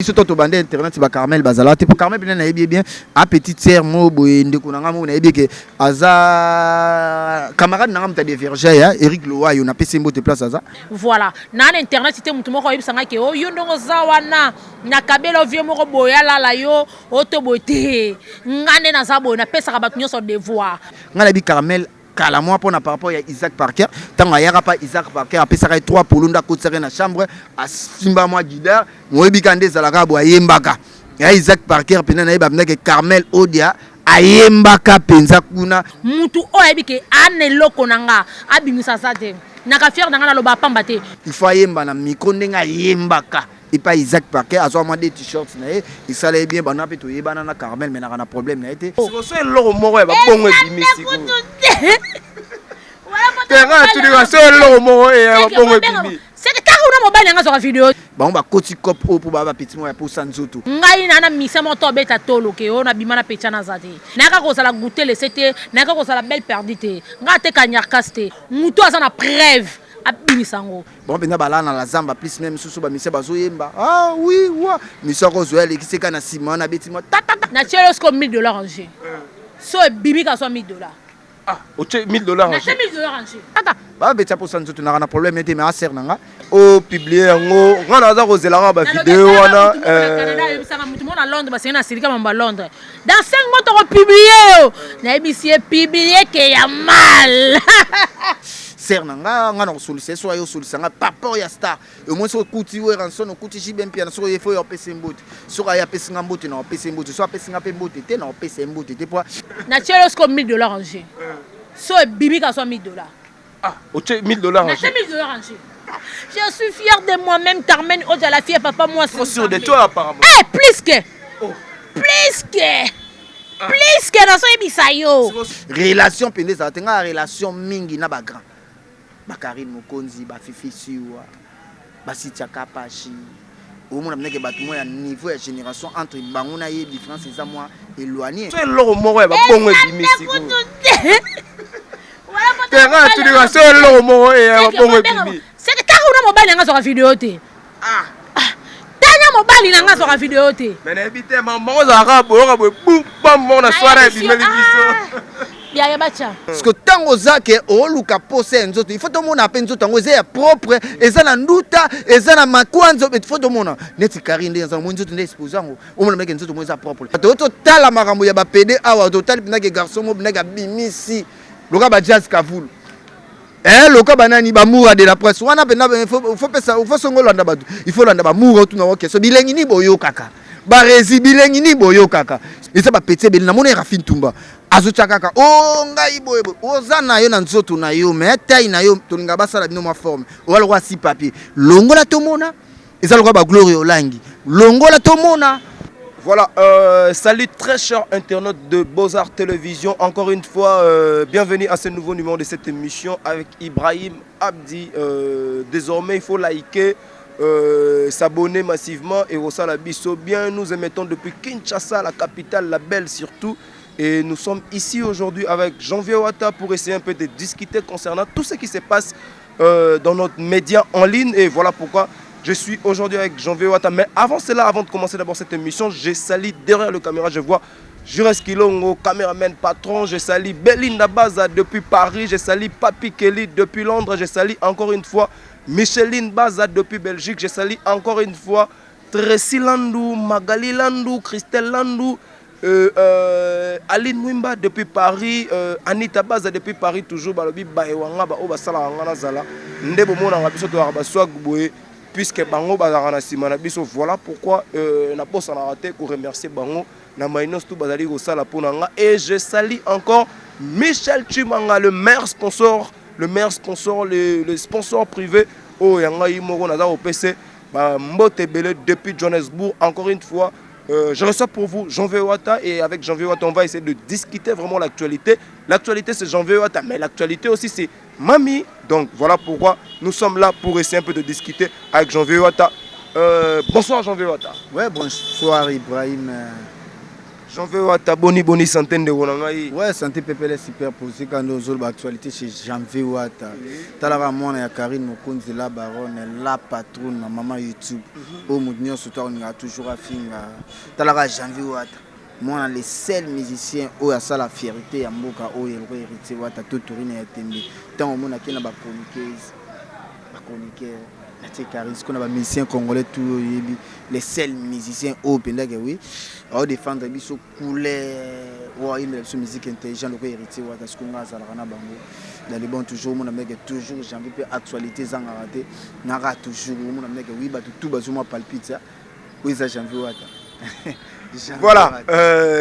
Biso to tobanda internet, ba Carmel bazala te, po Carmel pene nayebi ye bien, a petite sœur mo boye, ndeko na nga mo nayebi ke aza camarade na nga, moto ya Deverge ya Eric Lowayo, napesi ye mbote place aza. Voilà, na internet te, motu moko oyebisanga ke o yo ndongo oza wana nakabela ovie moko boye, alala yo oto boye te. Nga nde naza boye, napesaka bato nyonso devoir. Nga nayebi Carmel kala mwa mpona par rapport ya Isaac Parker. Ntango ayaka pa Isaac Parker, apesaka ye 3 polo nde akotisaka ye na chambre, asimba mwa guitare, moyebi kaka nde ezalaka boye, ayembaka ya Isaac Parker mpenza. Nayeba mpenza ke Carmel Odia ayembaka mpenza kuna. Mutu oyo ayebi ke ana eloko na nga abimisa aza te. Naka fier na nga, naloba pamba te. Il faut ayemba na micro ndenge ayembaka epai Isaac Parker, azwa mwa de t-shirt na ye, esala ye bien. Bana mpe toyebana na Carmel, menaka na problème na ye te. Sikoso eloko moko ya babongo ebimi sikoyo terrain atulika, so eloko moko ya babongo ebimi. Seke kaka una mobali nanga azwaka video. Bango bakoti cop oyo mpo baa bapeti moko ya posa nzoto. Ngai na misa moko to abeta tolo ke oyo nabima na petya, naza te. Nayaka kozala goûter lese te, nayaka kozala belle perdu te. Ngai ateka nyarkas te. Motu aza na preuve, abimisa yango. Bango mpenza balala na la zamba plus même susu bamisia bazoyemba, ah oui, wa misi akozwa alekisi eka na nsima wana, abeti mwa tatata. Natieli osiko 1000 $ en jeu, so ebimi ka zwa 1000 $. Ah, otie 1000 $? Natie 1000 $ en jeu. Tata babetya mposa nzoto, naka na problème te, mais asere na nga. Opublier yango, nga naza kozelaka bavideo wana. Canada ayebisaka motu moko na Londres, basengi na silika mambo ya Londres, dans 5 mois tokopublier yo. Nayebisi ye publier ke ya mal. Sere na nga, nga na kosolisa ye, so aye osolisa nga par rapport ya star. Omoi soki okuti Werrason, okuti JB Mpiana, soki oye fo oyo apesi ye mbote. Soki aye apesi nga mbote, na opesi ye mbote. Soki apesi nga mpe mbote te, na opesa ye mbote te, po Natieli osiko 1000 $ en jeu, so ebimi ka zwa 1000 $. Ah, otie 1000 $ en jeu? 1000 $ en jeu. Je suis fière de moi-même, Carmen Odia, la fille à papa, moi. Trop sûr de toi, apparemment. Eh, plus que. Oh. Plus que. Plus que nazoyebisa yo. Relation mpenza ezala te. Nga relation mingi na bagrand, bakarine Mokonzi, bafifi siwa, basitia Kapashi, omona ndenge bato mwa ya niveau ya génération entre bango na ye, différence eza mwa éloigné. So eloko moko ya babongo ebimi sikoyo terrain atulika, so eloko moko ya babongo ebimi. Seke kaka una mobali nanga azwaka video te. Tanya mobali nanga azwaka video te. Mais nayebi te, moko ozalaka boyoka boye bu bam moko na soirée ebimeli biso. Yaya batya. Parce que ntango oza ke oluka posa ya nzoto, il faut tomona mpe nzoto yango eza ya propre, eza na nduta, eza na makwanzo. Il faut tomona neti kari nde eza moi nzoto nde expose yango, omona meke nzoto mo eza propre. To totala makambo ya bapede awa, totali mpendake garçon mo mpendake abimisi loka ba Jazz Kavulu, loka banani, bamoura de la presse wana mpenza. Faut pesa, faut songo olanda bato, il faut olanda bamoura, otuna oke so bilengi nini boyokaka, baresi bilengi nini boyokaka. Eza bapeti ebele. Namoni Rafi Ntumba azotya kaka o ngai boye boye, oza na yo na nzoto na yo, mais taille na yo tolinga basala bino mwa forme. Oza lokola si papier, longola tomona. Eza lokola bagloire olangi, longola tomona. Voilà, salut très chers internautes de Beaux-Arts Télévision. Encore une fois, bienvenue à ce nouveau numéro de cette émission avec Ibrahim Abdi. Désormais, il faut liker, s'abonner massivement et la biso bien. Nous émettons depuis Kinshasa, la capitale, la belle surtout. Et nous sommes ici aujourd'hui avec Janvier Wata pour essayer un peu de discuter concernant tout ce qui se passe dans notre média en ligne. Et voilà pourquoi je suis aujourd'hui avec Janvier Wata. Mais avant cela, avant de commencer d'abord cette émission, je salue derrière le caméra, je vois Jures Kilongo, caméraman patron. Je salue Belinda Baza depuis Paris. Je salue Papi Kelly depuis Londres. Je salue encore une fois Micheline Baza depuis Belgique. Je salue encore une fois Tracy Landou, Magali Landou, Christelle Landou, Aline Mwimba depuis Paris, Anita Baza depuis Paris toujours, balobi baewanga ba oyo basalaka nga nazala nde bomonaka biso toyaka baswag boye, puisque bango bazalaka na nsima na biso. Voilà pourquoi nabosanaka te koremercier bango na mai nyonso tu bazali kosala mpo na nga. Et je salue encore Michel Chimanga, le maire sponsor, le maire sponsor, le sponsor privé oyo ya ngai moko. Naza kopesa bambote ebele depuis Johannesburg. Encore une fois, je reçois pour vous Janvier Wata et avec Janvier Wata, on va essayer de discuter vraiment l'actualité. L'actualité, c'est Janvier Wata, mais l'actualité aussi, c'est Mamie. Donc voilà pourquoi nous sommes là pour essayer un peu de discuter avec Janvier Wata. Bonsoir Janvier Wata. Ouais, bonsoir Ibrahim. Janvier Wata, boni boni santé ndeko na ngai? Ouais, santé pepele, super posé. Quand ozoloba actualité chez Janvier Wata, talaka mwana ya Karine Mokonzi, la baronne, la patronne na mama YouTube, oyo moto nyonso to akolingaka toujours afinga. Talaka Janvier Wata, mwana le seul musicien oyo asala fierté ya mboka oyo, eloko Héritier Wata to Torine ya tembe. Ntango omonaki na bachroniqueuse, bachroniqueur natie Karine, sikoyo na bamusicien congolais tout oyo oyebi, le seul musicien oyo mpendake wi aodéfendre biso couleur, oyo ayembela biso musique intelligent loko Héritier Wata. Sikoyo nga azalaka na bango dans le bon. Toujours omona ndeke toujours Janvier mpe actualité ezangaka te. Naka toujours omona ndeke wi bato tout bazomwa palpite oyo eza Janvier Wata. Voilà,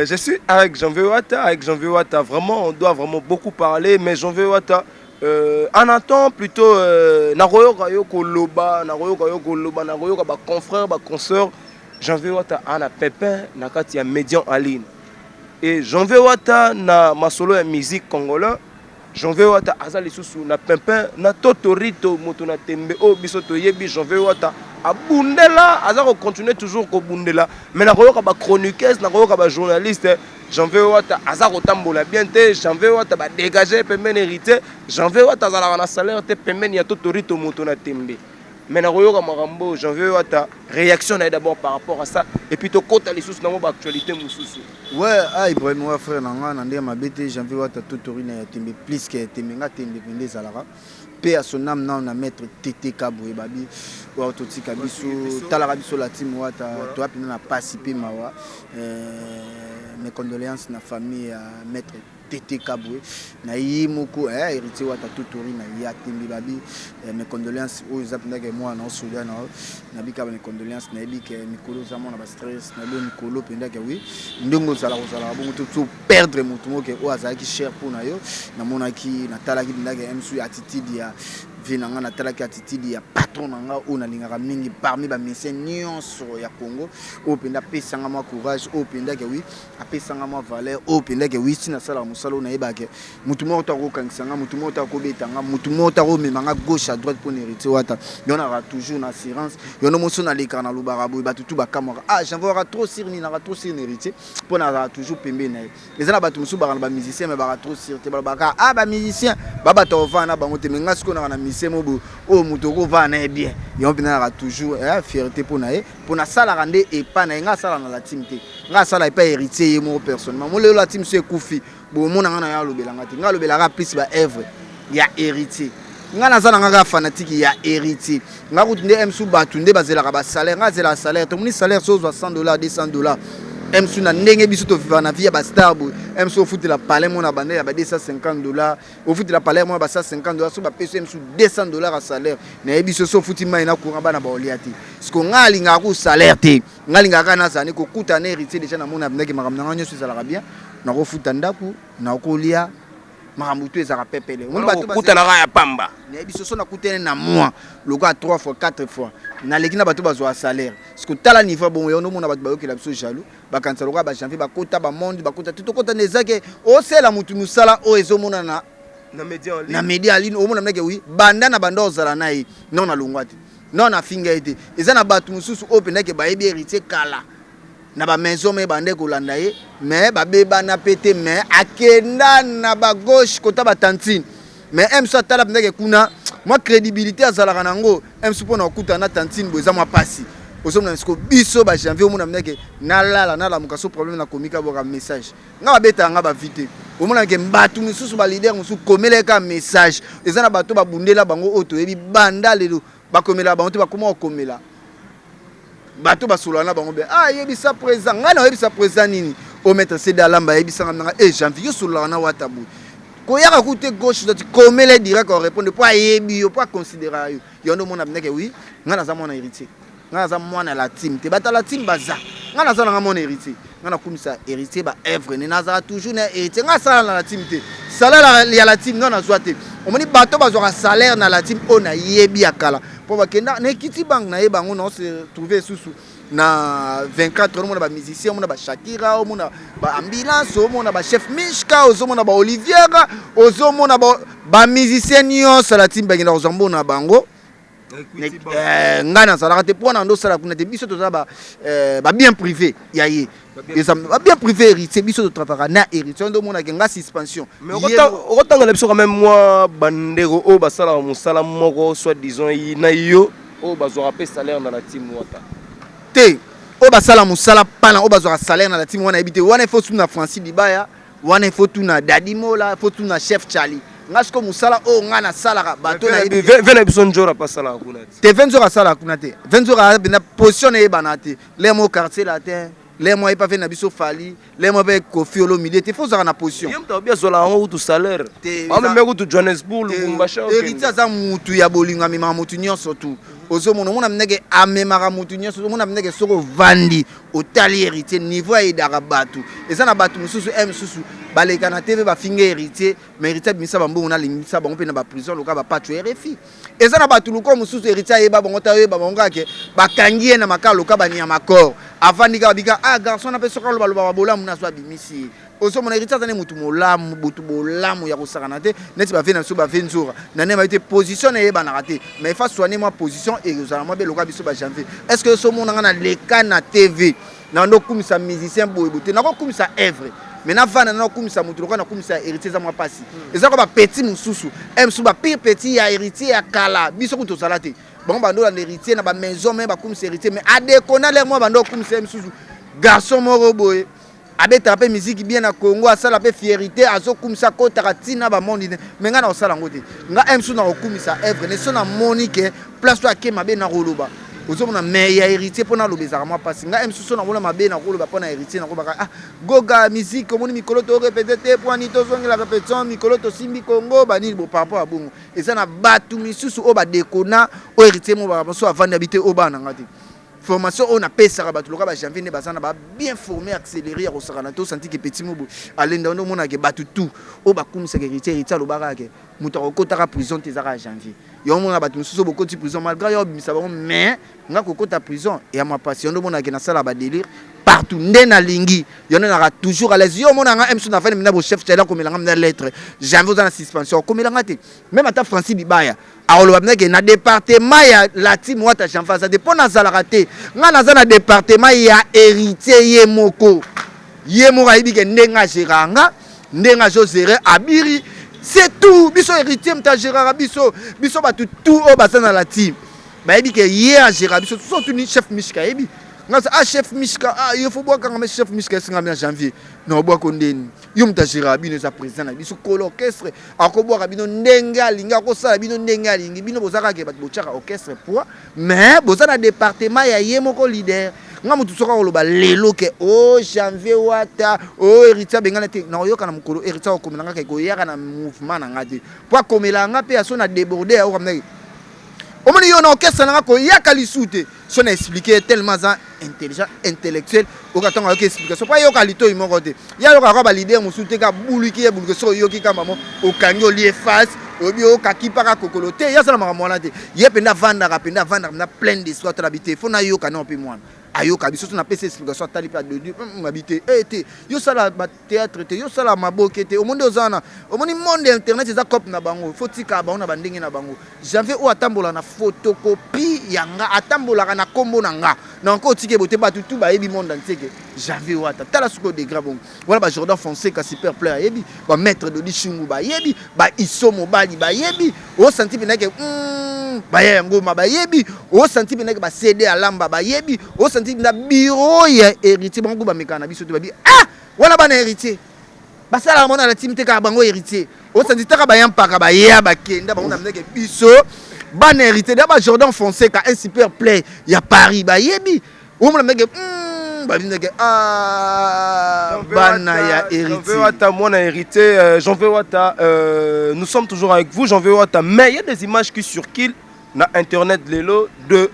je suis avec Janvier Wata. Avec Janvier Wata, vraiment, on doit vraiment beaucoup parler. Mais Janvier Wata, en attend plutôt, nakoyoka yo koloba, nakoyoka yo koloba, nakoyoka ba confrère, ba consoeur. Janvier Wata ana pépin na kati ya média en ligne. Et Janvier Wata na masolo ya musique congolais. Janvier Wata aza lisusu na pépin na Totorito, moto na tembe oyo biso toyebi. Janvier Wata abundela, aza kocontinue toujours kobundela, mais nakoyoka bachroniqueuse, nakoyoka bajournaliste: Janvier Wata aza kotambola bien te, Janvier Wata badégage pembeni Héritier, Janvier Wata azalaka na salaire te pembeni ya Totorito, moto na tembe. Mais nakoyoka makambo Janvier Wata, réaction na ye d'abord par rapport à ça, et puis tokota lisusu nango baactualité mosusu. Ouais, ah, Ibrahim wa frère na nga, na ndenge mabe te. Janvier Wata, totori na ya tembe, plus que ya tembe. Nga tembe mpenza ezalaka mpe ya son âme nano na maître TTK boye babi oyo totika biso, talaka biso la team Wata, toya mpenza na pasi mpe mawa. Mes condoléances na famille ya maître TTK boye na ye moko Héritier Wata, totori na ye atembi babi. Mes condoléances oyo eza mpenzaka mwana osolia na nabika ba mes condoléances. Nayebi ke mikolo oza mwana bastress, nayebi mikolo mpenzaka wi ndenge ozala kozalaka bongo to perdre motu moko oyo azalaki cher mpo na yo. Namonaki, natalaki mpenzaka msu attitude ya vie na nga, natalaki attitude ya patron na nga oyo nalingaka mingi parmi bamusicien nyonso ya Congo, oyo mpenza apesanga mwa courage, oyo mpenzake wi apesanga mwa valeur, oyo mpenzake wi ntina asalaka mosala oyo. Nayebake motu moko to akokangisa nga, motu moko to akobeta nga, motu moko to akomema nga gauche à droite. Mpona Héritier Wata, yo naka toujours na assurance. Yo no moso nalekaka, nalobaka boye, bato tu bakamwaka: ah, Janvier waka trop sûr nini, naka trop sûr na Héritier, mpo nazalaka toujours pembeni na ye. Eza na bato mosusu baka na bamusicien, mais baka trop sûr te. Balobaka: ah, bamusicien babato ovanda na bango te. Mais nga sikoyo naka na musicien mo boye oyo moto okovanda na ye bien. Yango mpenza naka toujours fierté mpo na ye, mpo nasalaka nde epa na ye. Nga asala na la team te, nga asala epa Héritier ye moko personnellement. Mo lelo la team so ekufi bomona nga na ye alobelanga te. Nga alobelaka plus baœuvre ya Héritier. Nga naza na nga kaka fanatique ya Héritier. Nga kutu nde msu bato nde bazelaka basalaire, nga azelaka salaire. Tomoni salaire so ozwa 100 $, 200 $, msu na ndenge biso tovivaka na vie ya bastar boye, msu ofutela palais mo na bande ya ba 250 $, ofutela palais mo ya ba 150 $. So bapesi msu 200 $ ya salaire, nayebi so so ofuti mai na courant, bana baolia te. Siko nga alingaka ku salaire te, nga alingaka kaka nazala ne kokuta na Héritier. Déjà namoni abindaki makambo na nga nyonso ezalaka bien, nakofuta ndako, nakolia, makambo tu ezalaka pepele. Okutanaka ya pamba. Nayebi soso nakutani na moi lokola 3 fois, 4 fois naleki na bato bazwa salaire. Siko tala niveau bongo yo ndomona bato bayokela biso jaloux, bakanisa lokola bajanvier bakota bamonde, bakota te. Tokota nde ezake osala motu mosala oyo ezomonana na média en ligne. Na média en ligne omona ndeke wi banda na banda ozala na ye non, nalongwa te, non, nafinga ye te. Eza na bato mosusu oyo mpendake bayebi Héritier kala na bamaison me bande kolanda ye, mais babebana mpe te, mais akenda na bagauche kota batantine. Mais mso atala mpendake kuna mwa crédibilité azalaka nango mso mpona kokutana na tantine boye eza mwa pasi. Ozomona siko biso bajanvier, omona mpendake nalala nalamuka so problème nakomika boka message nga babetaka nga bavi te. Omonake bato mosusu, baleader mosusu komelaka message, eza na bato babundela bango oyo toyebi banda lelo bakomela bango te, bakoma kokomela bato basolola na bango be. Ah, yebisa président ngai, na oyebisa président nini o maître Cd Alamba ayebisanga nanga e Janvier, yo sololaka na Wata boye, koyaka ku te gauche droite, komela direct, orépondre mpo ayebi yo, mpo aconsidéra yo. Yo nde omona ndeke wi ngai naza mwana Héritier, ngai naza mwana la team te. Bato la team baza, ngai naza nanga mwana Héritier. Ngai nakumisa Héritier, baœuvre ne nazala toujours na Héritier. Ngai asala na la team te, salaire ya la team ngai nazwa te. Omoni bato bazwaka salaire na la team oyo nayebi ya kala mpo bakenda na Equity Bank, nayeba yango na se trouve susu na 24. Omona bamusicien, omona bashakira, omona baambulance, omona bachef Mishka, ozomona baoliviera, ozomona bamusicien nyonso la team bakenda kozwa mbona na bango. Ngai nazalaka te mpo wana ndosala kuna te. Biso toza babien privé ya ye, babien privé Héritier. Biso totravaka na Héritier, nde omonake nga suspension. Okotangela biso quand même mwa bandeko oyo basalaka mosala moko, soit disant na yo, oyo bazwaka mpe salaire na la team Wata? Te, oyo basala mosala mpana, oyo bazwaka salaire na la team wana, yebi te. Wana ifo tuna Francis Dibaya, wana ifo tuna Dadi Mola, ifo tuna chef Charlie. Nga siko mosala oyo nga nasalaka, bato nayebi. Ve na biso Nzora mpe asalaka kuna te? Te, ve Nzora asalaka kuna te. Ve Nzora aza mpenza position nayebana te. Le mo Quartier Latin, le mo ayepa ve na biso Fally, le mo mpe Kofi Olomide te. Fo ozalaka na position. Ye moto abi azwala yango kutu salaire, ameme kutu Johannesburg, Lubumbashi. Héritier aza mutu ya bolingo, amemaka mutu nyonso tu. Ozomona, omona ndenge amemaka mutu nyonso. Omona ndenge soki ovandi otali Héritier, niveau ayedaka bato. Eza na bato mosusu e mosusu baleka na TV, bafinga Héritier, mais Héritier abimisa bambongo, nalingisa bango mpe na baprison loka bapacho RFI. Eza na bato luko mosusu Héritier ayeba bango te, ayeba bango kaka bakangi ye na makala loka banyama corps, avandi kaka, bika ah garçon na mpe soki alobaloba babolamu nazo abimisi ye. Ozomona, Héritier aza ne mutu molamu, butu bolamu ya kosakana te. Neti bave na biso, bave Nzora na nde baye te, position na eyebanaka te, mais ifa soigner mwa position, ekozala mwa beloka. Biso bajanvier, est ce que so omonanga na leka na TV na bando okumisa musicien boye boye te? Nakokumisa œuvre, mais navanda na nakumisa motu lokola nakumisa Héritier, eza mwa mpasi. Eza kwa bapeti mosusu e mosusu, bapire petit ya Héritier ya kala. Biso kutu tozala te, bango bando olanda Héritier na bamaison, me bakumisa Héritier, mais adekona lere mwa bando okumisa ye mosusu. Garçon moko boye abetaka mpe musique bien na Congo, asala mpe fierité, azokumisa, akotaka ntina bamondi te. Me ngai na kosala yango te. Nga mosusu na kokumisa œuvre ne so namoni ke place oyo ake mabe, na koloba. Ozomona, mais ya Héritier, mpo naloba ezalaka mwa mpasi. Ngai mosusu namona mabe, nakoloba mpo na Héritier, nakolobaka ah goga musique, omoni mikolo torépéter te, po ani tozongela répétition, mikolo tosimbi Congo banini bo par rapport ya bongo. Eza na bato misusu oyo badekona oyo Héritier mo baso avandi abi te, oyo bana na nga te. Formation oyo napesaka bato loka bajanvier nde baza na ba bien formé, accéléré ya kosakana te. Osanti ke petit mo boye alenda nde omonaka bato tout oyo bakumisaka Héritier, Héritier alobaka ke moto akokotaka prison te, ezaka ya Janvier. Yo omona bato mosusu bokoti prison malgré yo obimisa bango, mais nga kokota prison ya mapasi. Yo nde omonaka nasala badélire partout nde nalingi. Yo nde naka toujours à l'aise. Yo omona nga mso nafani mina bochef Tchela, akomelanga mina lettre: Janvier oza na suspension. Okomelanga te. Même ata Francis Bibaya akoloba minake na département ya la team Wata, Janvier aza te, mpo nazalaka te. Nga naza na département ya Héritier ye moko. Ye moko ayebi ke ndenge agéraka nga, ndenge azogérer abiri, c'est tout. Biso Héritier moto agéraka biso. Biso bato tout oyo baza na la team bayebi ke ye agéraka biso. Surtout ni chef Mishka ayebi nga ah chef Mishka, ah yo fo bwakanga. Me chef Mishka esinga na Janvier na obwako ndeni. Yo moto agéraka bino, eza président na biso, kolo orchestre, akobwaka bino ndenge alingi, akosala bino ndenge alingi. Bino boza kaka bato botiaka orchestre poids, mais boza na département ya ye moko leader. Nga motu soki akoloba lelo ke o Janvier Wata o Héritier abengana te, na oyoka na mokolo Héritier akokomela nga, ke koyaka na mouvement na nga te, po akomela nga mpe aso na déborde aokamnaki. Omoni yo na orchestre na nga koyaka lisu te. So na expliquer, tellement aza intelligent, intellectuel, oyoka ntango ayoki explication, mpo ayoka litoi moko te. Ye ayokaka kaka baleader mosusu te, ka buluki ye buluki. Soki oyoki ka mamo okangi olie face, oyebi okaki mpaka kokolo te. Ye asala makambo wana te. Ye mpenza avandaka, mpenza avandaka mpenza plein d'esprit, atala bi te, fo nayoka nao mpe mwana ayoka biso. So napesi explication, atali mpe adodi abi te e te. Yo sala bathéâtre te, yo sala maboke te. Omoni oza wana, omoni monde internet eza cope na bango, fo tika bango na bandenge na bango. Janvier oyo atambolaka na photocopie ya nga, atambolaka na nkombo na nga na nko otiki ebo te. Bato tu bayebi monde entier ke Janvier oyo ata tala sikoyo degré bongo wana. Bajordan Fonseca super player ayebi, bamaître Dodi Shungu bayebi, baiso mobali bayebi, osanti mpenza ke baya ya ngoma bayebi, osanti mpenza ke bacd alamba bayebi, osanti mpenza bureau ya Héritier. Bango bamekaka na biso te, babi ah wana bana Héritier basalaka mona na timi te, kaka bango Héritier. Osanti taka baya mpaka baya bakenda bango na ndenge biso bana Héritier da. Ba Jordan Fonseca, un super play ya Paris, bayebi. Omona ndenge babi ndenge ah bana ya Héritier Wata, mwana Héritier, Janvier Wata, nous sommes toujours avec vous, Janvier Wata, mais il y a des images qui circulent na internet lelo de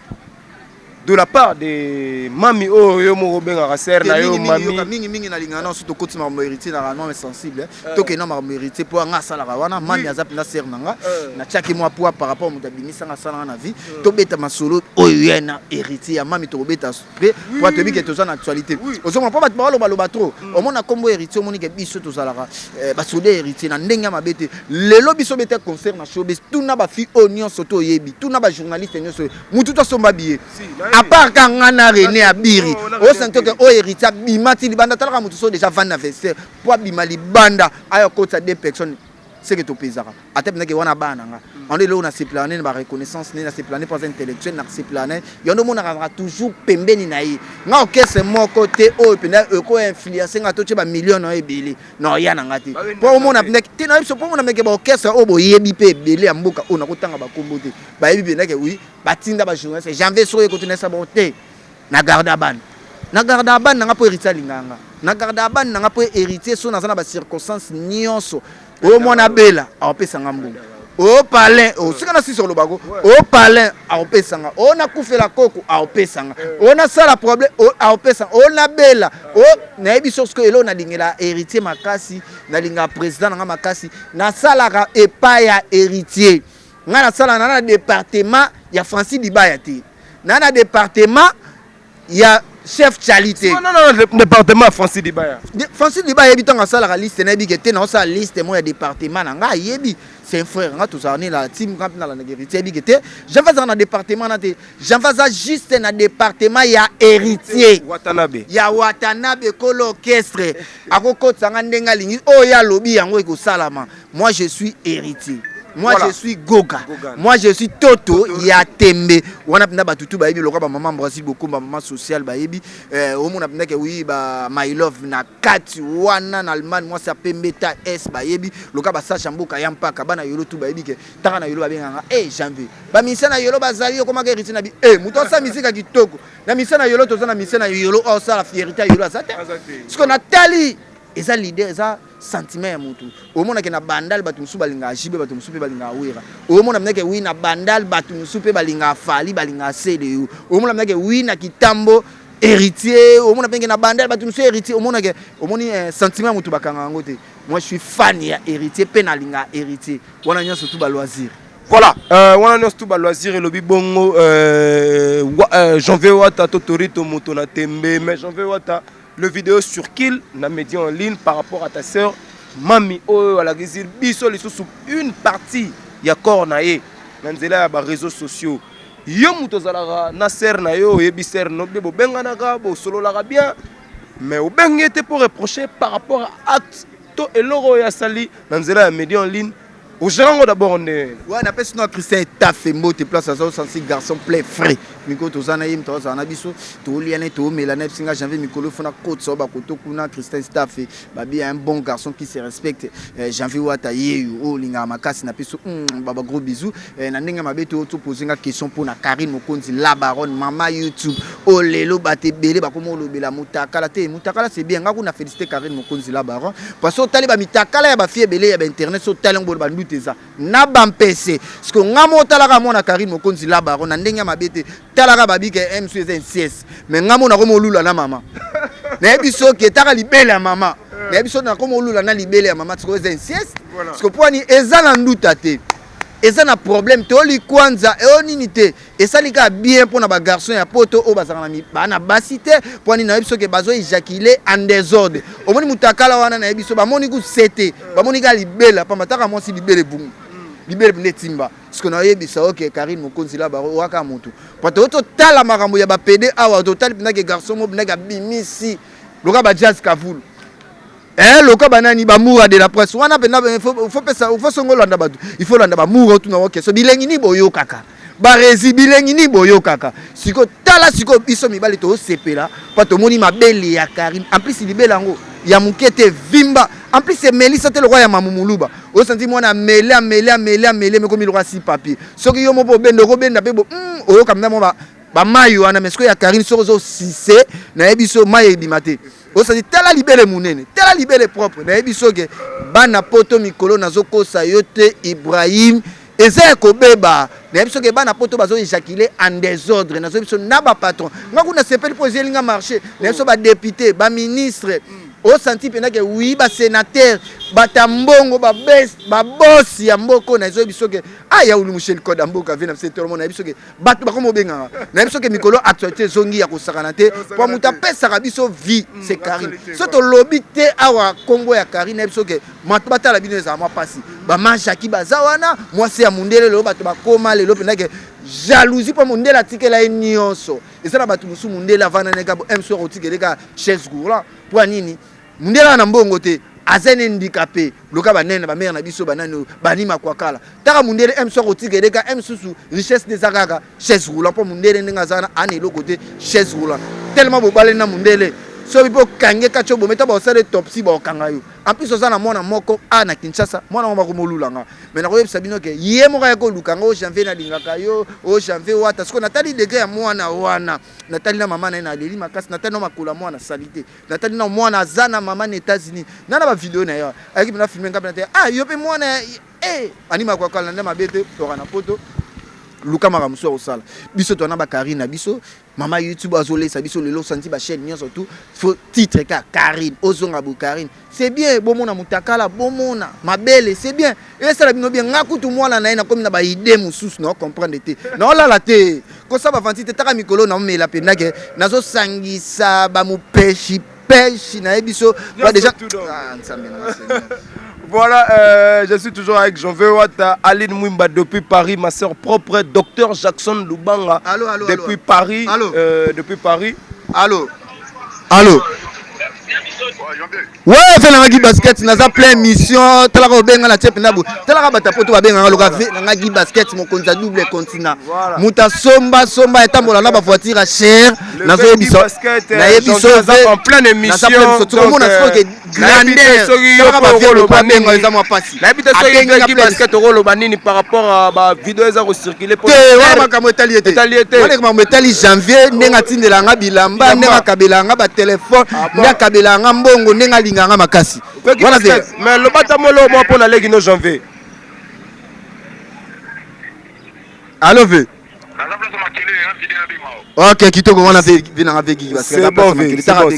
De la part de mami oyo yo moko obengaka sœur na yo mami. Mingi mingi nalingaka na surtout tokoti makambo héritier na non mais sensible, tokende na makambo héritier mpo anga asalaka wana. Mami aza mpenza sœur na nga, natiaki mwa poids par rapport moto abimisanga, asalanga na vie. Tobeta masolo oyo ye na héritier ya mami, tokobeta mpe po toyebi ke toza na actualité. Ozomona mpo bato balobaloba trop, omona nkombo héritier, omoni ke biso tozalaka basoda héritier na ndenge ya mabe te. Lelo biso beta concert na showbiz, tuna bafille oyo nyonso to oyebi, tuna bajournaliste nyonso, mutu to asomba billet à part ka nga na René Abiri. Osanti oke oyo héritier abima ti libanda, talaka motu so déjà vandi na vestiaire mpo abima libanda, aya kotisa deux personnes seke topezaka ata mpenzake wana bana na nga ando. Eloko nasepelaka nene, bareconnaissance nene nasepelaka ne mpo aza intellectuel, nasepelaka ne yo nde omonaka toujours pembeni na ye. Nga orchestre moko te oyo mpenza ekoinfluence nga totie bamillion na yo ebele na oya na nga te, mpo omona mpenza te na biso, mpo omona meke baorchestre oyo boyebi mpe ebele ya mboka oyo nakotanga bakombo te, bayebi mpenza ke oui, batinda bajournaliste Janvier soki ekoti na esa bango te. Na garda bana, na garda bana nanga mpo héritier alingaka nga, na garda bana nanga mpo héritier so naza na bacirconstance nyonso oyo mwana abela akopesanga mbongo, oyo palin osika na sisi olobako, oyo palin akopesanga, oyo nakufela koko akopesanga, oyo nasala problème akopesanga, oyo nabela oyo nayebi so. Sikoyo eloko nalingela héritier makasi, nalingaka président nanga makasi, nasalaka epai ya héritier. Ngai nasalaka na département ya Francis Dibaya te, na département ya chef Chali te. Non, non, département Francis Dibaya. Francis Dibaya ayebi ntango asalaka liste, nayebi ke te naosala liste mo ya département na ngai, ayebi, c'est un frère nga, tozala ne la team nga mpe nalandaka héritier, ayebi ke te Janvier azalaka na département na te, Janvier aza juste na département ya héritier. Watanabe. Ya Watanabe, kolo orchestre, akokotisa nga ndenge alingi, oyo alobi yango ekosalama. Moi je suis héritier, moi je suis Goga. Goga. Moi je suis Toto ya tembe wana mpenza. Bato tu bayebi lokwa bamama Brazil Bokomba, mama social bayebi, omona mpenza ke oui, ba my love na kati wana na Allemagne, mwasi ya pembe ta s bayebi loka basasha mboka ya mpaka bana yolo tu bayebi ke taka na yolo babenganga e Janvier, bamisia na yolo bazali okomaka héritier na bi e moto asala misika kitoko na misia na yolo. Toza na misia na yolo oyo osala fierté ya yolo aza te. Aza te. Siko natali eza leader, eza sentiment ya motu. Omonake na Bandal bato mosusu balingaka Jibe, bato mosusu mpe balingaka Wera. Omona mnake wi na Bandal bato mosusu mpe balingaka Fally, balingaka Sele. Omona mnake wi na Kitambo héritier, omona mpenge na Bandal bato mosusu héritier. Omonake omoni sentiment ya motu bakanga yango te. Moi je suis fan ya héritier mpe nalingaka héritier. Wana nyonso tu baloisir. Voilà, wana nyonso tu baloisir elobi bongo Janvier Wata to Torito moto na tembe. Mais Janvier Wata, le vidéo sur kill na média en ligne par rapport à ta sœur mami oyo alakisi biso lisusu une partie ya corps na ye na nzela ya baréseaux sociaux, yo moto ozalaka na sœur na yo, oyebi sœur no mpe, bobenganaka, bosololaka bien, mais obengi ye te pour reprocher par rapport à acte to eloko oyo asali na nzela ya média en ligne, ogérer yango d'abord nde? Ouais, napesi no Christian Etafe mbote, place aza osansi garçon plein frais. Mikolo toza na ye, moto azala na biso, tolia na ye, toomela na ye. Bisinga Janvier mikolo fona kotisa oyo bakoto kuna. Christian Etafe babi un bon garçon qui se respecte. Janvier Wata yeyo oyo olingaka makasi, napesi baba gros bisou. Na ndenge mabe te, topose nga question mpona Karine Mokonzi la baronne, mama YouTube oyo lelo bato ebele bakoma olobela mutakala te. Mutakala c'est bien, nga kuna félicité Karine Mokonzi la baronne, parce que otali bamitakala ya bafille ebele ya bainternet, so otali yango boye banduta eza na bampese. Parce que nga mo otalaka mwana Karine Mokonzi la baronne na ndenge ya mabe te, talaka babike msu eza inceste, mais nga mo nakoma olula na mama nayebi soki etaka libele ya mama, nayebi soki nakoma olula na libele ya mama sikoyo eza inceste. Parce que poani eza na nduta te, eza na problème te, olikwanza eyo nini te, esali kaka bien mpona bagarçon ya poto oyo bazalaka na baa na basi te. Mpo nini? Nayebi soki bazo éjaculer en désordre, omoni moto akala wana, nayebi so bamoni kuse te, bamoni kaka libela pamba, taka mwasi libele ebungu, libele mpenza etimba. Siko nayebisa oke Karine Mokonzi la baro owaka motu po to totala makambo ya bapede awa, totali mpenzake garçon mo mpenzake abimisi loka bajazz kavulu, loka banani bamoura de la presse wana mpenza. Faut pesa, faut songo olanda bato, il faut olanda bamoura, otuna oke so bilengi nini boyokaka, baresi bilengi nini boyokaka. Sikoyo tala, sikoyo biso mibali toosepela mpo tomoni mabele ya Karine, en plus libele yango ya moke te, vimba, en plus emelisa te lokwa ya mamumuluba. Osanti mwana amele, amele, amele, amele, mekomi lokwa si papier. Soki yo moko obenda, okobenda mpe oyoka mpenza mwa bamai wana. Mais sikoyo ya Karine, soki ozosise, nayebi so mai ebima te. Osati tala libele monene, tala libele propre. Nayebi soki bana poto mikolo nazokosa yo te, Ibrahim. Eza ya kobeba. Nayebi soki bana poto bazo éjaculer en désordre. Nazo biso na ba patron. Nga kuna sepeli po ezeli nga marché. Nayebi so ba député, ba ministre. Osanti mpenza ke oui, ba sénateur, bata mbongo, ba best, ba boss ya mboko. Nazo biso ke ah ya ulu Michel Koda mboka vie na biso tolo. Nayebi soki bato bakoma obengaka. Nayebi soki mikolo actualité ezongi ya kosakana te, po moto apesaka biso vie, c'est Karine. So tolobi te awa nkombo ya Karine, nayebi soki bato batala bino, ezala mwa mpasi. Bamajaki baza wana, mwasi ya mondele. Lelo bato bakoma lelo mpenza ke jalousie, mpo mondele atikela ye nyonso. Eza na bato mosusu, mondele avanda neka mso akotikele ka chaise roulante. Mpo nini? Mondele aza na mbongo te, aza ne handicapé. Loka banene, bamare na biso, banani oyo banima kwakala taka mondele mso akotikele ka msusu richesse nde eza kaka chaise roulant, mpo mondele ndenge aza wana ana eloko te, chaise roulant. Tellement bobaleli na mondele, soki mpo okange kati obome ta, baosala autopsie, baokanga yo. En plus oza na mwana moko a na Kinshasa, mwana moko bakomolulanga. Mais nakoyebisa bino ke ye moko ayaki koluka nga o Janvier, nalingaka yo o Janvier Wata. Sikoyo natali degré ya mwana wana, natali na mama na ye, naleli makasi. Natali na makolo ya mwana sali te, natali na mwana aza na mama na États-Unis, na bavideo na ye ayaki mpena filme nga mpena te. Ah, yo mpe mwana e anima kwakala nde mabe te. Toka na poto, luka makambo mosusu ya kosala. Biso towana bakarine na biso, mama YouTube azolesa biso. Lelo osanti bachaîne nyonso tout faut titre ka Karine, ozonga bo Karine. C'est bien, bomona mutakala, bomona mabele, c'est bien, esala bino bien. Nga kutu mwana na ye, nakomi na baidée mosusu, na comprendre te, naolala te, kosala bavanti te. Taka mikolo naomela mpendake, nazosangisa bamopeshi peshi, nayebi so déjà. Ah, Nzambe na Seigneur. Voilà, je suis toujours avec Janvier Wata, Aline Mwimba depuis Paris, ma soeur propre, docteur Jackson Lubanga. Allô, allô, depuis allô. Paris. Allô. Depuis Paris. Allo, allo. Ouais, fe nangaki basket, naza plein mission. Talaka obenga na tie mpenza boye, talaka bato ya poto babenganga loka ve nangaki basket, mokonzi ya double continent, moto asomba somba, etambola na bavoiture ya cher. Nazoyebisa, nayebi so en pleine émission. Tokomona sikoyo ke grandeur, talaka bavie babenga, eza mwa pasi. Nayebi te soki basket okoloba nini par rapport à bavideo eza kocircule. Te, wana makambo etali ye te. Etali ye te. Wana makambo etali Janvier, ndenge atindelanga bilamba, ndenge akabelanga batelefone, ndenge akabelanga mbongo, ndenge alinganga makasi wana te. Mais loba ta molo mwa mpo naleki no Janvier. Allo ve. Ok, kitoko wana ve nanga ve Gigi Basket. C'est bon, V, c'est bon,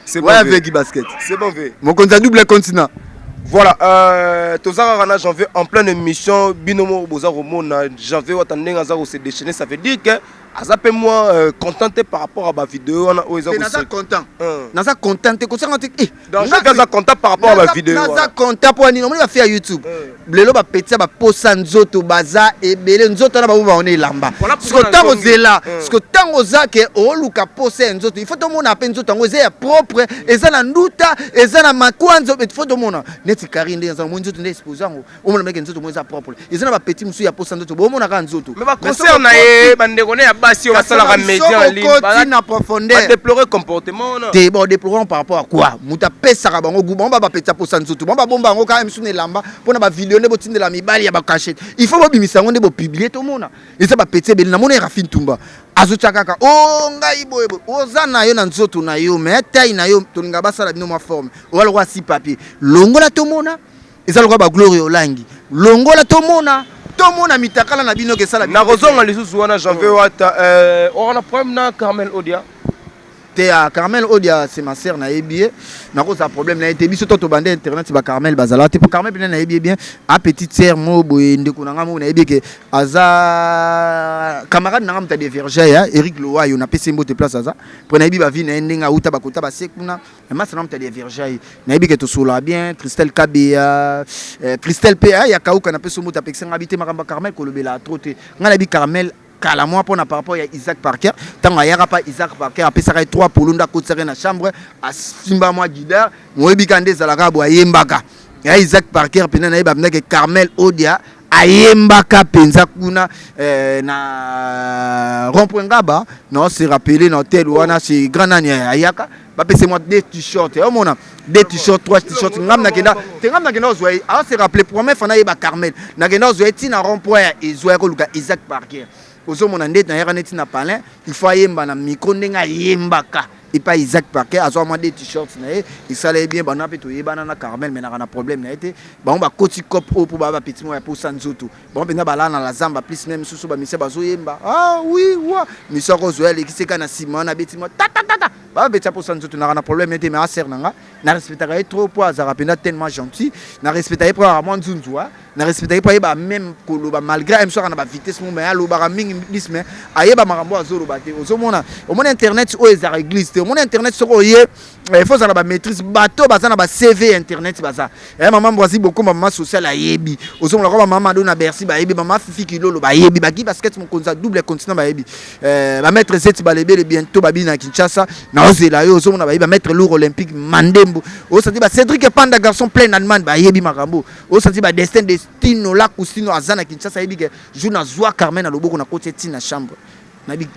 c'est bon. Wana V. Ve Gi Basket. C'est bon, V. Mokonzi ya double continent. Voilà, toza kaka na Janvier en pleine émission. Bino moko boza komona Janvier Wata ndenge aza kose déchaîner. Ça veut dire que aza mpe mwa content te par rapport à bavideo wana oyo eza. Naza content, naza content te kosanga te. Donc Janvier aza content par rapport à bavideo. Naza content mpo nini? Omoni bafille ya YouTube lelo, bapetisa baposa nzoto, baza ebele. Nzoto wana bango baona elamba. Siko ntango ozela, siko ntango oza ke oluka posa ya nzoto, il faut tomona mpe nzoto yango eza ya propre, eza na nduta, eza na makwanzo. Il faut tomona neti Karine ndenge aza, omoni nzoto nde expose yango, omona meke nzoto mo eza propre. Eza na bapeti mosusu ya posa nzoto, bomona kaka nzoto. Mais baconcert na ye, bandeko ne ya basi oyo basalaka média en ligne okoti na profondeur. Badéplore comportement wana. Te, bon, déplorant par rapport à quoi? Moto apesaka bango gu, bango bapetisa posa nzoto, bango babomba yango kaka misu na elamba mpona bavideo nde botindela mibali ya bacachette. Il faut bobimisa yango nde bopublier, tomona. Eza bapeti ebele. Namoni Rafine Tumba azotya kaka o ngai boye boye. Oza na yo na nzoto na yo, mais taille na yo, tolinga basala bino mwa forme. Oza lokola si papier, longola tomona. Eza lokola bagloire olangi, longola tomona, tomona mitakala na bino kesala. Nakozonga lisusu wana. Janvier Wata, wana problème na Carmel Odia? Te, ya Carmel Odia, c'est ma sœur, nayebi ye, nakozala problème na ye te. Biso to tobande internet, bacarmel bazala te. Po Carmel mpena nayebi ye bien, a petite sœur mo boye, ndeko na nga mo, nayebi ke aza camarade na nga, moto adeverge ya Eric Lowayo. Napesi ye mbote place aza, mpo nayebi bavie na ye ndenge auta bakota base kuna. Masa na moto adeverge ye, nayebi ke tosolaka bien. Christelle Kabeya, Christelle mpe ya Kauka, napesi mbote. Apekisa nga bi te, makambo ya Carmel kolobela trop te. Ngai nayebi Carmel kala mwa mpona par rapport ya Isaac Parker. Ntango ayaka mpa Isaac Parker, apesaka ye trois polo nde akotisaka ye na chambre, asimba mwa guitare, moyebi kaka nde ezalaka boye, ayembaka ya Isaac Parker mpena. Nayeba mpendake Carmel Odia ayembaka mpenza kuna na rond-point Ngaba. Na se rappeler na hotel wana, chez grand nani, ayaka bapesa mwa deux t-shirt, omona deux t-shirt, trois t-shirt. Ngam nakenda te, ngam nakenda ozwa ye. Awa se rappeler, première fois nayeba Carmel, nakenda ozwa ye ntina rond point ya ezwa ya koluka Isaac Parker. Ozomona nde nayaka neti na palin, il faut ayemba na micro ndenge ayembaka. Epai Isaac Parker azwa mwa de t-shirt na ye, esala ye bien. Bana mpe toyebana na Carmel, me naka na problème na ye te. Bango bakoti cop oyo mpo baa bapeti moko ya posa nzoto. Bango mpenza balala na la zamba plus même susu bamisia bazoyemba. Ah oui, wa misia akozwa alekisi eka na nsima wana, abeti mwa tatatata. Babeti ya posa nzoto, naka na problème ye te. Mais asere na nga, na respectaka ye trop mpo azalaka mpenza tellement gentil. Na respecta ye mpo azalaka mwa nzunzu. Na respecta ye mpo ayeba même koloba, malgré ye mosu aka na bavitesse mo, mais alobaka mingi plus, mais ayeba makambo azoloba te. Ozomona, omoni internet oyo ezalaka église te. Omoni internet, soki oye, il faut ozala bamaîtrise. Bato baza na baCV ya internet, baza mama Mbwazi Bokomba, mama sociale ayebi. Ozomona kwa bamama Mado na Bercy bayebi, mama Fifi Kilolo bayebi, bagi basket mokonzi ya double continent bayebi, bamaître Zeti Balebele bientôt babi na Kinshasa naozela yo. Ozomona, bayebi bamaître lourd olympique Mandembo, osanti ba Cédric Panda, garçon plein Allemagne, bayebi makambo. Osanti ba Destin Destino la Kustino aza na Kinshasa, ayebi ke jour nazwa Carmen na loboko, nakoti eti na chambre, nayebi.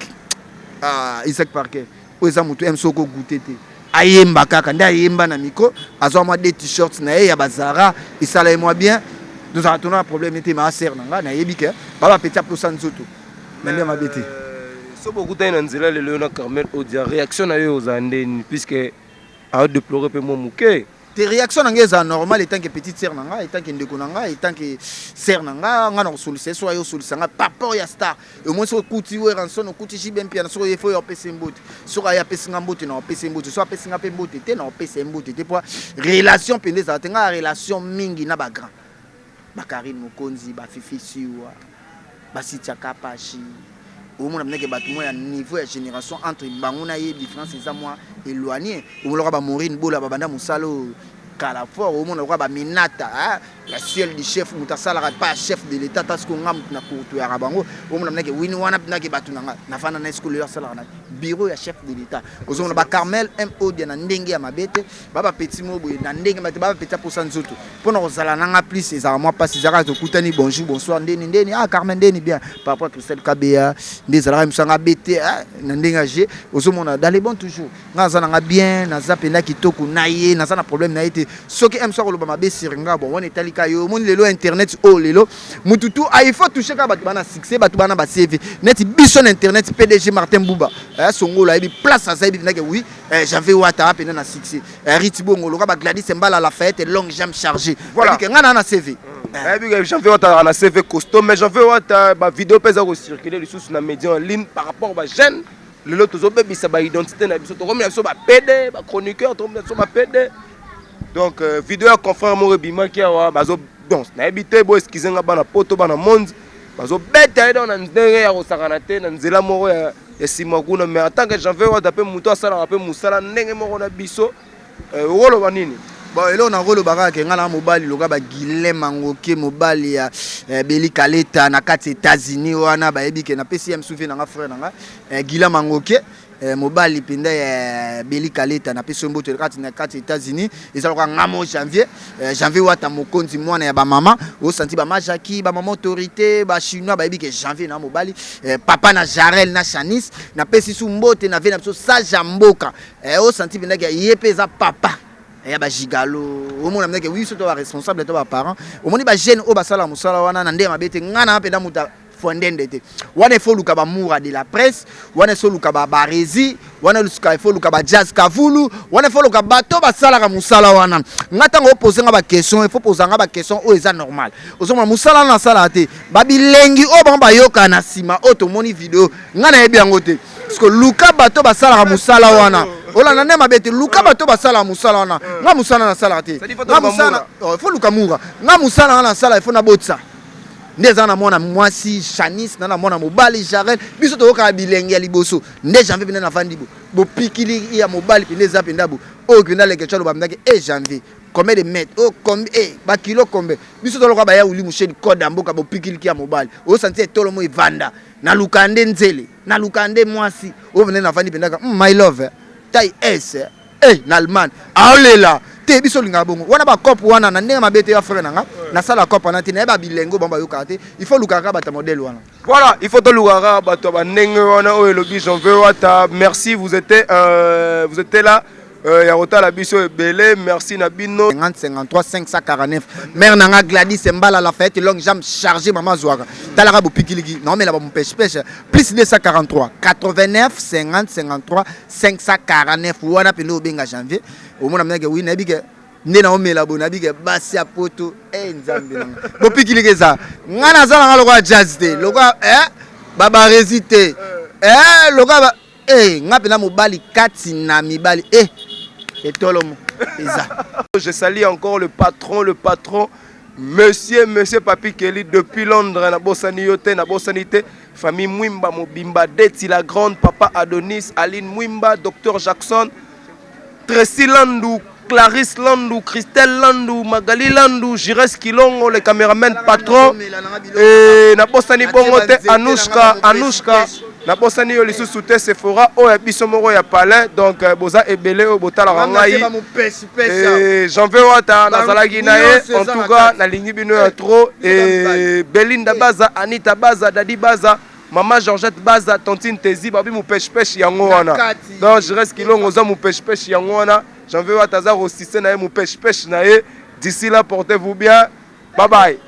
Ah, Isaac Parker oyo eza motu m soko goûte te, ayemba kaka nde ayemba na micro, azwa mwa de t-shirt na ye ya bazara, esala ye mwa bien. Tozala tona na problème te. Ma asere na nga, nayebi ke baba peti aposa nzoto na nde mabe te. So bokutani na nzela lelo na Carmel Odia, réaction na yo ozala ndeni, puisque aodeplore mpe mwa moke? Te, réaction na ngai ezala normal. Etant que petite sœur na ngai, etant que ndeko na ngai, etant que sœur na ngai, ngai na kosolisa ye. So aye osolisa ngai par rapport ya star, omoi soki okuti Werrason, okuti JB Mpiana, soki oye fo oyo apesi mbote. Soki aye apesi nga mbote, na opesi mbote. Soki apesi nga mpe mbote te, na opesa ye mbote te, po relation mpenza ezala te. Ngai ya relation mingi na bagrand, bakarine Mokonzi, bafifi Siwa, basitia Kapashi, omona ndenge bato mwa ya niveau ya génération entre bango na ye, différence eza mwa éloigné. Omona bamorine Bola, babanda mosala oyo kala fort. Omona lokola baminata, la ciel du chef, moto asalaka pa chef de l'état, ta siko nga moto na kotoyaka bango. Omona ndenge wini wana ndenge bato na nga nafanda na esiko lelo asalaka na bureau ya chef de l'état. Ozomona bacarmel m odia na ndenge ya mabe te, baba peti mo boye na ndenge mabe te, baba peti aposa nzoto. Mpona kozala nanga plus ezalaka mwa mpasi. Ezalaka tokutani, bonjour, bonsoir, ndeni ndeni, ah Carmen, ndeni bien. Par rapport à Christelle Kabeya nde ezalaka misanga bete na ndenge ya g. Ozomona, dans les bons toujours, nga naza nanga bien, naza mpenza kitoko na ye, naza na problème na ye te. Soki m so akoloba mabe sur nga, bon, wana etali ka yo. Omoni lelo internet oyo, lelo mutu tu il faut toucher kaka bato bana succès, bato bana ba CV neti biso na internet. PDG Martin Buba Songolo ayebi place aza, yebi mpendake oui, Janvier Wata mpenza na succès, Riti Bongo loka, bagladys Mbala Lafayette, longue jambe chargée. Voilà. Ke nga na CV. Nayebi ke Janvier Wata azalaka na CV costaud, mais Janvier Wata, bavideo mpe eza kocircule lisusu na média en ligne par rapport bajeune. Lelo tozobebisa baidentité na biso, tokomi na biso bapd, bachroniqueur, tokomi na biso bapd. Donc video ya confrère moko ebimaki awa, bazo, donc nayebi te, bo excuse nga, bana poto, bana monde, bazobeta ye donc na ndenge ya kosakana te na nzela moko ya nsima kuna. Mais en tant que Janvier Wata mpe moto asalaka mpe mosala ndenge moko na biso, okoloba nini? Bon, eloko nakoloba kaka ke ngai na mobali loka bagilin Mangoke, mobali ya Beli Kaleta na kati ya États-Unis wana, bayebi ke napesi ye mosusu na nga frère na nga Gila Mangoke, mobali mpenza ya Beli Kaleta, napesi yo mbote kati na kati ya États-Unis. Eza loka nga mo Janvier, Janvier Wata mokonzi, mwana ya bamama. Osanti bama Jaki, bamama autorité, bachinois bayebi ke Janvier na mobali, papa na Jarel na Chanis. Napesi su mbote na ve na biso sage ya mboka, osanti mpenza ke ye mpe eza papa ya bagigalo. Omona mnake wi, biso to baresponsable to baparent, omoni bajeune oyo basalaka mosala wana na ndenge mabe te. Ngai na mpenza moto fondende te wana, il faut luka bamoura de la presse wana, il faut luka babaresi wana, il faut luka bajazz kavulu wana, il faut luka bato basalaka mosala wana. Nga ntango opose nga baquestion, il faut poza nga baquestion oyo eza normal. Ozomona mosala wana nasalaka te, babilengi oyo bango bayokaka na nsima oyo tomoni video, nga nayebi yango te, parce que luka bato basalaka mosala wana. Olanda nde mabe te, luka bato basalaka mosala wana. Nga mosala nasalaka te, nga mosala faut luka mura. Nga mosala nga nasala, il faut nabotisa nde eza na mwana mwasi Chanis na mwana mobali Jarel. Biso toyokaka bilenge ya liboso nde Janvier mpenza navandi bo bopikili ya mobali mpenza, eza mpenza bo oyo mpenza leke tya aloba mpenza ke e Janvier combien de mètres oyo, combien e bakilo combien. Biso toloka baya uli musheni code ya mboka, bopikiliki ya mobali osanti etolo mo evanda. Naluka nde nzele, naluka nde mwasi oyo mpenza navandi mpenzaka my love, taille S na Allemagne aolela te. Biso olingaka bongo wana, bacope wana na ndenge mabe te ya frère na nga, nasala cope wana te, nayeba bilengo bango bayokaka te. Il faut lukaka bato ya modèle wana. Voilà, il faut tolukaka bato ya bandenge wana oyo elobi Janvier Wata. Merci, vous étiez là. Ya kotala biso ebele, merci na bino. 50 53 549, mare nanga Gladys Mbala Lafayette, longue jambe chargé, mama azwaka talaka bopikiliki naomela bamopeshepeshe. Plus 243 89 50 53 549 wana mpenza obenga Janvier, omona mnake wi nayebi ke nde naomela boye, nayebi ke basi ya poto e Nzambe nanga bopikiliki eza nga naza nanga lokola jazz te, lokola babaresi te, lokola nga mpenza mobali kati na mibali etolomo eza. Je salue encore le patron, le patron, monsieur Papi Kelly depuis Londres, nabosani yo te, nabosani te. Famille Mwimba Mobimba, Deti la Grande, Papa Adonis, Aline Mwimba, Docteur Jackson, Tracy Landou, Clarisse Landou, Christelle Landou, Magali Landou, Jires Kilongo, le caméraman patron, et nabosani bongo te, Anoushka, Anoushka, nabosani yo lisusu te, Sephora, oyo ya biso moko ya palais, donc boza ebele oyo botalaka ngai. Et Janvier Wata, nazalaki na ye, en tout cas, nalingi bino ya trop. Et Belinda Baza, Anita Baza, Dadi Baza, Mama Georgette Baza, Tantine Tezi, babi mupeshpesh yango wana. Donc Jires Kilongo oza mupeshpesh yango wana. Janvier Wata aza rosise na ye mupeshpesh na ye. D'ici là, portez-vous bien. Bye bye.